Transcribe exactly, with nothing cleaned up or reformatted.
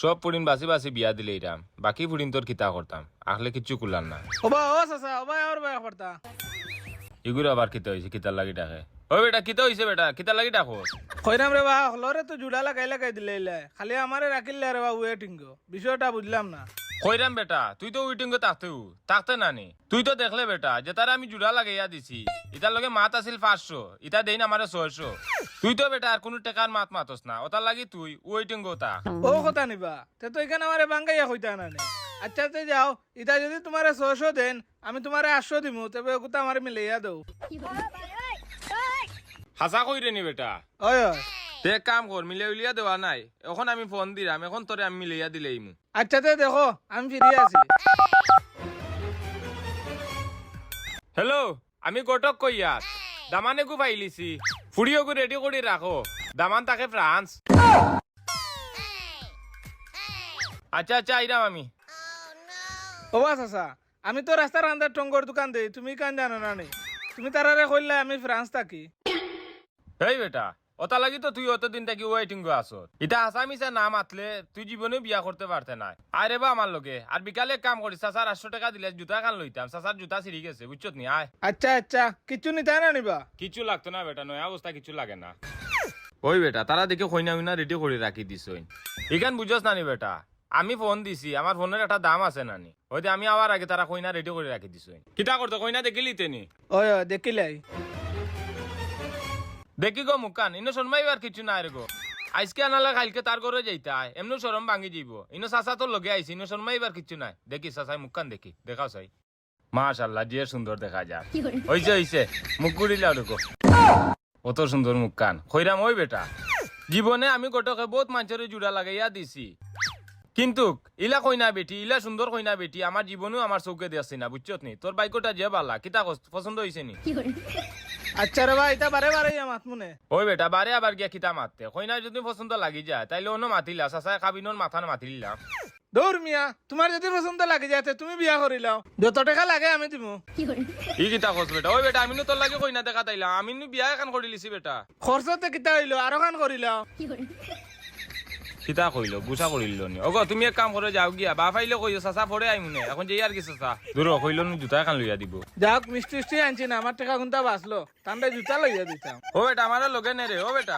সব ফুড়িন বাছি বাছি বিয়া দিলাইরাম, বাকি ফুড়িনতর কিতা করতাম, আখলে কিচ্ছু কুলার না। ওবা, ও চাচা, ওবা, ওর বায় করতা। ইগুর আবার কিতা অইছে, কিতার লাগি ডাকে? ও বেটা, কিতা অইছে বেটা, কিতার লাগি ডাকো? কইরাম রে বা, হকলরে তো জুড়া লাগাই লাগাই দিলাইলায়, খালি আমারে রাখিলা রে বা waiting-ও। বিষয়টা বুঝলাম না। কইরাম বেটা, তুই তো waiting-ও থাকতে হু, থাকতে না নি? তুই তো দেখলে বেটা, যেতারে আমি জুড়া লাগাইয়া দিছি, ইতার লগে মাত আছিল পাঁচশো, ইতা দেইন আমারে ছয়শো। তুই তো বেটা আর কুনু টেকার মাত মাতস না, ওতার লাগি তুই waiting-ও থাক। ও কথা নি বা, তে তো ইখান আমারে ভাঙ্গাইয়া কইতা না নি। আচ্ছা, তে যাও, ইতা যদি তুমারে ছয়শো দেইন, আমি তুমারে আটশো দিমু, তবে অগুতা আমারে মিলাইয়া দেও। হাছা কইরে নি বেটা? অয়, অয়। তে এক কাম কর, মিলাইয়া দেওয়া নাই, অখন আমি ফোন দিরাম, অখন তোরে আমি মিলাইয়া দিলাইমু। আচ্ছা, তে দেখো, আমি free আছি। হ্যালো, আমি ঘটক কইয়ার। দামান এগু পাইলিছি। ফুড়ি অগু ready করি রাখো। দামান থাকে ফ্রান্স। আচ্ছা, আচ্ছা, আইরাম আমি। ওবা চাচা, আমি তো রাস্তার কান্দাত টঙ্গর দোকান দেই, তুমি ইখান জানো না নি? তুমি তারারে কইলায় আমি ফ্রান্স থাকি। এই বেটা, ওতার লাগি তো তুই অতদিন থাকি waiting-ও আছস। ইতা হাছা মিছা না মাতলে তুই জীবনেও বিয়া করতে পারতে নায়। আয় রে বা আমার লগে, আর বিকালে এক কাম করিস, চাচার আটশো টেকা দিলে জুতা খান লইতাম, চাচার জুতা ছিড়ি গেছে, বুঝছত নি? আয়। আচ্ছা, আচ্ছা, কিচ্ছু নিতায় না নি বা? কিচ্ছু লাগতো না বেটা, নয়া অবস্থা কিচ্ছু লাগে না। ওই বেটা, তারা দেখি কইনা উইনা ready করি রাখি দিছইন। ইখান বুঝস না নি বেটা, আমি ফোন দিছি, আমার ফোনর একটা দাম আছে না নি? অইতে আমি আওয়ার আগে তারা কইনা ready করি রাখি দিছইন। কিতা করতে, কইনা দেখিলিতে নি? অয়, অয়, দেখিলাই। দেখি গো মুখখান, ইনো শরমাইবার কিচ্ছু নাই রে গো। আইজকে আনালে কাইলকে তার ঘরো যাইতায়, এমনেউ শরম ভাঙ্গি যাইবো। ইনো চাচা তোর লগে আইছে, ইনো শরমাইবার কিচ্ছু নাই। দেখি চাচায় মুখখান দেখি, দেখাও চাই। মাশাআল্লাহ, যে সুন্দর দেখা যায়। অইছে, অইছে, মুখ ঘুরিলাও রে গো। অত সুন্দর মুখখান। কইরাম, ওই বেটা, জীবনে আমি ঘটকে বউত মানষরে জুড়া লাগাইয়া দিছি, কিন্তুক ইলা কইনা বেটি, ইলা সুন্দর কইনা বেটি আমার জীবনেও আমার চউখে দেখছি না, বুঝছত নি? তোর ভাগ্যটা যে বালা, কিতা কস, পছন্দ অইছে নি? আচ্ছা রে বা, ইতা বারে বারে ইয়া মাতমু নে। ওই বেটা, বারে আবার গিয়া কিতা মাততে? কইনা যদি পছন্দ লাগি যায়, তাইলে অনো মাতিলা, চাচায় কাবিনর মাথান মাতিলা। দূর মিয়া, তুমার যদি পছন্দ লাগি যায়, তে তুমি বিয়া করিলাও। যত টেকা লাগে আমি দিমু। ই কিতা কস বেটা? ওই বেটা, আমি নু তোর লাগি কইনা দেখাত আইলাম, আমি নু বিয়া এখান করিলিছি বেটা। খরচতে কিতা অইলো, আরোখান করিলাও। কিতা কইলো, গুছা করিলো নি? ওগো, তুমি এক কাম করো, যাও গিয়া, বাপ আইলে কইও, চাচা পরে আইমু নে, অখন যাই আর কি চাচা। দূর হ, কইলো নু জুতা এখান লইয়া দিবো। যাউক, মিষ্টি টিষ্টি আনছি না, আমার টেকা কুন্তা বাঁচলো, ঠান্ডায় জুতা লইয়া দিতাম। ও বেটা, আমারে লগে নে রে, ও বেটা।